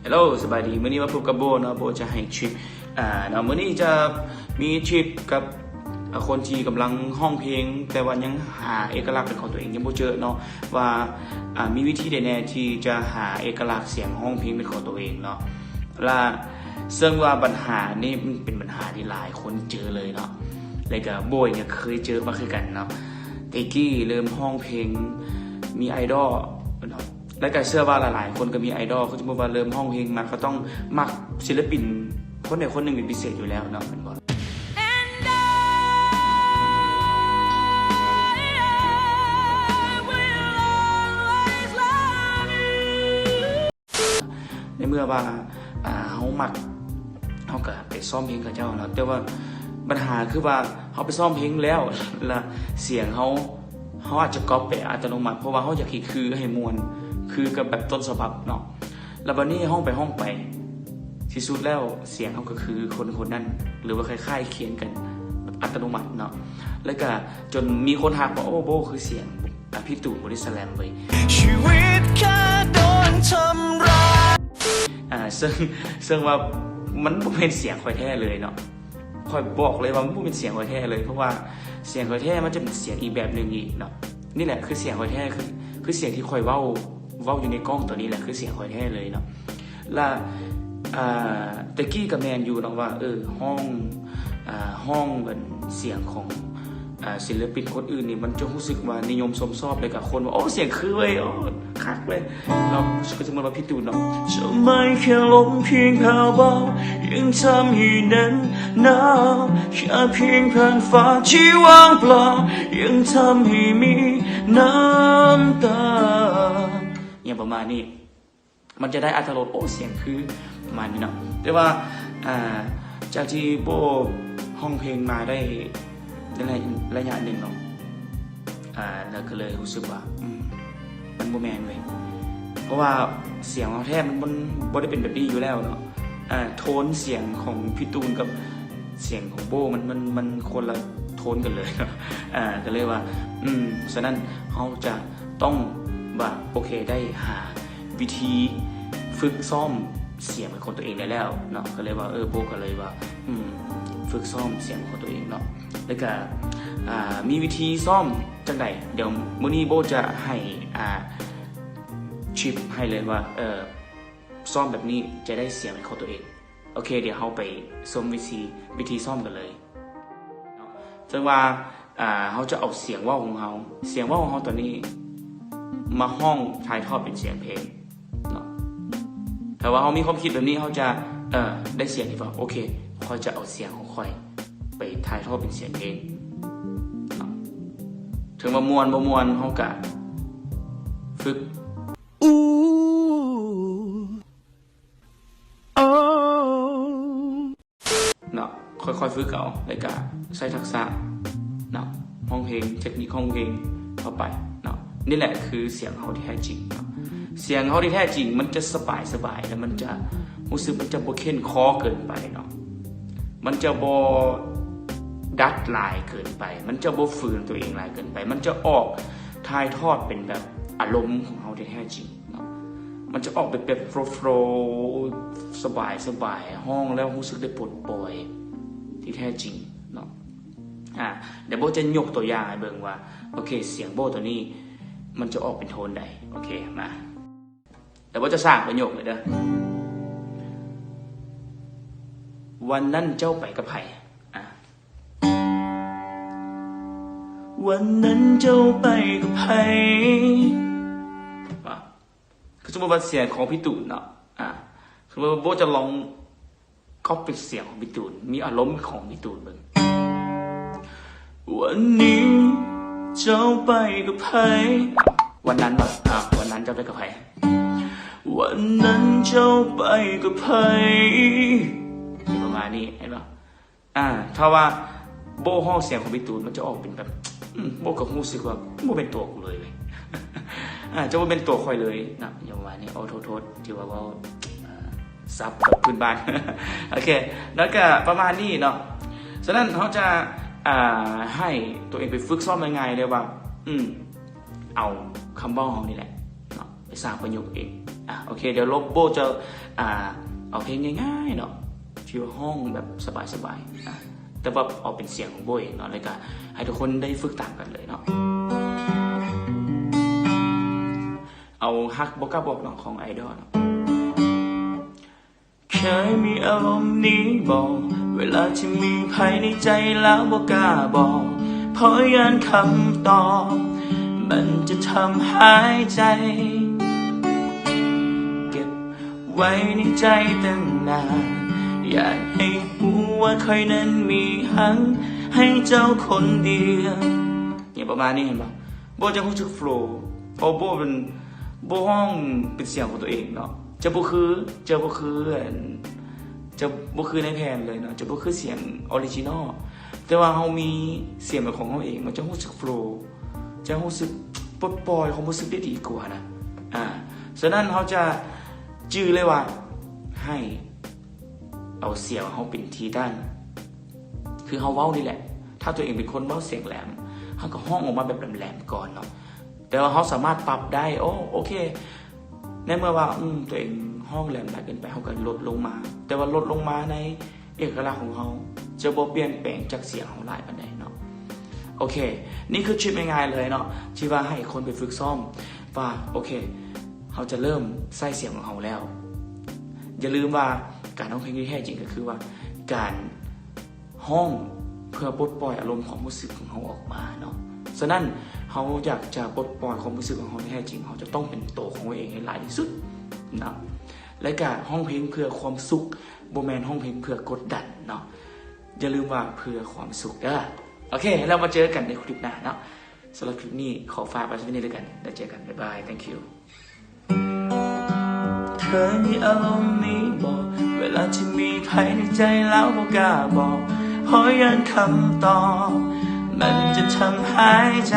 ເຮລໂລ ສະບາຍດີ ມື້ນີ້ມາພົບກັບໂບເນາະ ໂບຈະໃຫ້ທຣິບ ອ່າ ເນາະ ມື້ນີ້ຈະມີທຣິບກັບ ອ່າ ຄົນທີ່ກຳລັງຮ້ອງເພງ ແຕ່ວ່າຍັງຫາເອກະລັກເປັນຂອງຕົວເອງ ຍັງບໍ່ເຈີເນາະ ວ່າ ອ່າ ມີວິທີໃດແດ່ທີ່ຈະຫາເອກະລັກສຽງຮ້ອງເພງເປັນຂອງຕົວເອງເນາະ ລະເຊິ່ງວ່າບັນຫານີ້ມັນເປັນບັນຫາທີ່ຫຼາຍຄົນເຈີເລີຍເນາະ ແລະກະໂບເອງກະເຄີຍເຈີມາຄືກັນເນາະ ແຕ່ກີ້ເລີ່ມຮ້ອງເພງ ມີໄອດອລເນາະ ແລະກະເຊື່ອວ່າຫຼາຍໆຄົນກະມີໄອດອລ ຄືສົມມຸດວ່າເລີ່ມຮ້ອງເພງມາກະຕ້ອງມັກສິນລະປິນຄົນໃດຄົນໜຶ່ງເປັນພິເສດຢູ່ແລ້ວເນາະ ແມ່ນບໍ່? ໃນເມື່ອວ່າ ອ່າ ເຮົາມັກ ເຮົາກະໄປຊ້ອມເພງເຂົາເຈົ້າເນາະ ແຕ່ວ່າບັນຫາຄືວ່າເຮົາໄປຊ້ອມເພງແລ້ວ ລະສຽງເຮົາ ເຮົາອາດຈະກັອບໄປອັດຕະໂນມັດ ເພາະວ່າເຮົາຢາກເຮັດຄືໃຫ້ມ່ວນ ຄືກັບແບບຕົ້ນສະບັບເນາະ ລະບາດນີ້ຮ້ອງໄປຮ້ອງໄປ ທີ່ສຸດແລ້ວສຽງເຮົາກະຄືຄົນໆນັ້ນ ຫຼືວ່າຄ້າຍໆຄຽງກັນແບບອັດຕະໂນມັດເນາະ ລະກະຈົນມີຄົນທັກວ່າ ໂອ້ ໂບຄືສຽງ ອ່າ ພີ່ຕູນບໍລິສແລມເວີຍ ຊີວິດແຄ່ໂດນທຳຮ້າຍ ອ່າ ເຊິ່ງ ເຊິ່ງວ່າມັນບໍ່ແມ່ນສຽງຂ້ອຍແທ້ເລີຍເນາະ ຂ້ອຍບອກເລີຍວ່າມັນບໍ່ແມ່ນສຽງຂ້ອຍແທ້ເລີຍ ເພາະວ່າສຽງຂ້ອຍແທ້ມັນຈະເປັນສຽງອີກແບບໜຶ່ງອີກເນາະ ນີ້ແຫຼະຄືສຽງຂ້ອຍແທ້ ຄື ຄືສຽງທີ່ຂ້ອຍເວົ້າ ເວົ້າຢູ່ໃນກ້ອງໂຕນີ້ແຫຼະຄືສຽງຂ້ອຍແທ້ເລີຍເນາະ ລະ ອ່າ ແຕ່ກີ້ກະແມ່ນຢູ່ເນາະວ່າ ເອີ ຮ້ອງ ອ່າ ຮ້ອງເປັນສຽງຂອງ ອ່າ ສິນລະປິນຄົນອື່ນນີ້ ມັນຈະຮູ້ສຶກວ່ານິຍົມຊົມຊອບ ແລະກະຄົນວ່າ ໂອ້ ສຽງຄືເວີຍ ໂອ້ ຄັກເວີຍເນາະ ຄືສົມມຸດວ່າພີ່ຕູນເນາະ ຫຍັງປະມານນີ້ ມັນຈະໄດ້ອັດຖະລົດ ໂອ້ ສຽງຄື ປະມານນີ້ເນາະ ແຕ່ວ່າ ອ່າ ຈາກທີ່ໂບຮ້ອງເພງມາໄດ້ ໄດ້ໄລຍະໜຶ່ງເນາະ ອ່າ ລະກະເລີຍຮູ້ສຶກວ່າ ອືມ ມັນບໍ່ແມ່ນເວີຍ ເພາະວ່າສຽງເຮົາແທ້ມັນ ມັນບໍ່ໄດ້ເປັນແບບນີ້ຢູ່ແລ້ວເນາະ ອ່າ ໂທນສຽງຂອງພີ່ຕູນກັບສຽງຂອງໂບ ມັນ ມັນ ມັນຄົນລະໂທນກັນເລີຍເນາະ ອ່າ ກະເລີຍວ່າ ອືມ ສະນັ້ນເຮົາຈະຕ້ອງວ່າ ໂອເຄ ໄດ້ຫາ ວິທີຝຶກຊ້ອມສຽງເປັນຂອງຕົວເອງໄດ້ແລ້ວເນາະ ກະເລີຍວ່າ ເອີ ໂບກະເລີຍວ່າ ອືມ ຝຶກຊ້ອມສຽງເປັນຂອງຕົວເອງເນາະ ແລ້ວກະ ອ່າ ມີວິທີຊ້ອມຈັ່ງໃດ ດຽວມື້ນີ້ໂບຈະໃຫ້ ອ່າ ທຣິບໃຫ້ເລີຍວ່າ ເອີ ຊ້ອມແບບນີ້ຈະໄດ້ສຽງເປັນຂອງຕົວເອງ ໂອເຄ ດຽວເຮົາໄປຊົມວິທີ ວິທີຊ້ອມກັນເລີຍເນາະ ເຊິ່ງວ່າ ອ່າ ເຮົາຈະເອົາສຽງເວົ້າຂອງເຮົາ ສຽງເວົ້າຂອງເຮົາຕອນນີ້ມາຮ້ອງຖ່າຍທອດເປັນສຽງເພງເນາະ ຖ້າວ່າເຮົາມີຄວາມຄິດແບບນີ້ ເຮົາຈະ ເອີ ໄດ້ສຽງທີ່ວ່າ ໂອເຄ ຂ້ອຍຈະເອົາສຽງຂອງຂ້ອຍໄປຖ່າຍທອດເປັນສຽງເພງເນາະ ເຖິງວ່າມ່ວນບໍ່ມ່ວນ ເຮົາກະຝຶກ ເນາະ ຄ່ອຍໆຝຶກເອົາ ແລ້ວກະໃຊ້ທັກສະເນາະ ຮ້ອງເພງ ເທັກນິກຮ້ອງເພງເຂົ້າໄປເນາະ ນີ້ແຫຼະຄືສຽງເຮົາທີ່ແທ້ຈິງເນາະ ສຽງເຮົາທີ່ແທ້ຈິງມັນຈະສະບາຍໆ ແລະມັນຈະຮູ້ສຶກ ມັນຈະບໍ່ເຄັ່ງຄໍເກີນໄປເນາະ ມັນຈະບໍ່ດັດຫຼາຍເກີນໄປ ມັນຈະບໍ່ຝືນຕົວເອງຫຼາຍເກີນໄປ ມັນຈະອອກ ຖ່າຍທອດເປັນແບບອາລົມຂອງເຮົາທີ່ແທ້ຈິງ ເນາະ ມັນຈະອອກໄປແບບໂຟລ ໂຟລ ສະບາຍໆ ຮ້ອງແລ້ວຮູ້ສຶກໄດ້ປົດປ່ອຍທີ່ແທ້ຈິງເນາະ ອ່າ ດຽວໂບຈະຍົກຕົວຢ່າງໃຫ້ເບິ່ງວ່າ ໂອເຄ ສຽງໂບໂຕນີ້ມັນຈະອອກເປັນໂທນໃດ ໂອເຄ ມາ ດຽວໂບຈະສ້າງປະໂຫຍກເລີຍເດີ ວັນນັ້ນເຈົ້າໄປກັບໃຜ ອ່າ ວັນນັ້ນເຈົ້າໄປກັບໃຜ ວ່າ ຄືສົມມຸດວ່າສຽງຂອງພີ່ຕູນເນາະ ອ່າ ຄືສົມມຸດວ່າໂບຈະລອງກັອບເປັນສຽງຂອງພີ່ຕູນ ມີອາລົມຂອງພີ່ຕູນເບິ່ງ ວັນນີ້ເຈົ້າໄປກັບໃຜ ວັນນັ້ນວ່າ ອ່າ ວັນນັ້ນເຈົ້າໄປກັບໃຜ ວັນນັ້ນເຈົ້າໄປກັບໃຜ ປະມານນີ້ ເຫັນບໍ່? ອ່າ ຖ້າວ່າໂບຮ້ອງສຽງຂອງພີ່ຕູນ ມັນຈະອອກເປັນແບບ ອືມ ໂບກະຮູ້ສຶກວ່າບໍ່ແມ່ນຕົວກູເລີຍເວີຍ ອ່າ ຈະບໍ່ແມ່ນຕົວຂ້ອຍເລີຍນະ ຢ່າງວ່ານີ້ ໂອ້ ໂທດໆ ທີ່ວ່າເວົ້າ ເອີ ສັບແບບພື້ນບ້ານ ໂອເຄ ແລ້ວກະປະມານນີ້ເນາະ ສະນັ້ນເຮົາຈະ ອ່າ ໃຫ້ຕົວເອງໄປຝຶກຊ້ອມງ່າຍໆ ເລີຍວ່າ ອືມ ເອົາຄຳເວົ້າເຮົານີ້ແຫຼະເນາະ ໄປສ້າງປະໂຫຍກເອງ ອ່ະ ໂອເຄ ດຽວໂບຈະ ອ່າ ເອົາເພງງ່າຍໆເນາະ ທີ່ຮ້ອງແບບສະບາຍໆ ອ່ະ ແຕ່ວ່າເອົາເປັນສຽງຂອງໂບເອງເນາະ ແລ້ວກະໃຫ້ທຸກຄົນໄດ້ຝຶກຕາມກັນເລີຍເນາະ. ເອົາຮັກບໍ່ກ້າບອກເນາະ ຂອງໄອດອລເນາະ. ເຄີຍມີອາລົມນີ້ບໍ່ ເວລາທີ່ມີໃຜໃນໃຈແລ້ວບໍ່ກ້າບອກ ເພາະຢ້ານຄຳຕອບ ມັນຈະທຳຮ້າຍໃຈ ເກັບໄວ້ໃນໃຈຕັ້ງນານ ຢາກໃຫ້ຮູ້ວ່າຂ້ອຍນັ້ນມີຮັກໃຫ້ເຈົ້າຄົນດຽວ ຫຍັງປະມານນີ້ ເຫັນບໍ່? ໂບຈະຮູ້ສຶກໂຟລ ເພາະໂບເປັນ ໂບຮ້ອງເປັນສຽງຂອງຕົວເອງເນາະ ຈະບໍ່ຄື ຈະບໍ່ຄືອັນ ຈະບໍ່ຄືໃນແຜ່ນເລີຍເນາະ ຈະບໍ່ຄືສຽງອໍຣິຈິນອລ ແຕ່ວ່າເຮົາມີສຽງເປັນຂອງເຮົາເອງ ມັນຈະຮູ້ສຶກໂຟລ ຈະຮູ້ສຶກປົດປ່ອຍຄວາມຮູ້ສຶກໄດ້ດີກວ່ານະ ອ່າ ສະນັ້ນເຮົາຈະຈື່ເລີຍວ່າ ໃຫ້ເອົາສຽງເຮົາເປັນທີ່ຕັ້ງ ຄືເຮົາເວົ້ານີ້ແຫຼະ ຖ້າຕົວເອງເປັນຄົນເວົ້າສຽງແຫຼມ ເຮົາກໍຮ້ອງອອກມາແບບແຫຼມໆກ່ອນເນາະ ແຕ່ວ່າເຮົາສາມາດປັບໄດ້ ໂອ ໂອເຄ ໃນເມື່ອວ່າ ອືມ ຕົວເອງຮ້ອງແຫຼມຫຼາຍເກີນໄປ ເຮົາກໍລົດລົງມາ ແຕ່ວ່າລົດລົງມາໃນເອກະລັກຂອງເຮົາ ຈະບໍ່ປ່ຽນແປງຈາກສຽງເຮົາຫຼາຍປານໃດເນາະ. ໂອເຄ ນີ້ຄືທຣິກງ່າຍໆເລີຍເນາະ ທີ່ວ່າໃຫ້ຄົນໄປຝຶກຊ້ອມວ່າ ໂອເຄ ເຮົາຈະເລີ່ມໃຊ້ສຽງຂອງເຮົາແລ້ວ. ຢ່າລືມວ່າການຮ້ອງເພງທີ່ແທ້ຈິງກໍຄືວ່າການ ຮ້ອງເພື່ອປົດປ່ອຍອາລົມຄວາມຮູ້ສຶກຂອງເຮົາອອກມາເນາະ. ສະນັ້ນ ເຮົາຢາກຈະປົດປ່ອຍຄວາມຮູ້ສຶກຂອງເຮົາທີ່ແທ້ຈິງ ເຮົາຈະຕ້ອງເປັນໂຕຂອງເຮົາເອງໃຫ້ຫຼາຍທີ່ສຸດເນາະ. ແລະກະຮ້ອງເພງເພື່ອຄວາມສຸກ ບໍ່ແມ່ນຮ້ອງເພງເພື່ອກົດດັນເນາະ. ຢ່າລືມວ່າເພື່ອຄວາມສຸກເດີ. ໂອເຄ ແລ້ວມາເຈີກັນໃນຄລິບໜ້າເນາະ. ສຳລັບຄລິບນີ້ຂໍຝາກໄວ້ສ່ຳນີ້ແລ້ວກັນ. ແລ້ວເຈີກັນ. ບາຍບາຍ. Thank you. ເຄີຍມີອາລົມນີ້ບໍ່ ເວລາທີ່ມີໃຜໃນໃຈແລ້ວບໍ່ກ້າບອກ ເພາະຢ້ານຄຳຕອບ ມັນຈະທຳຮ້າຍໃຈ.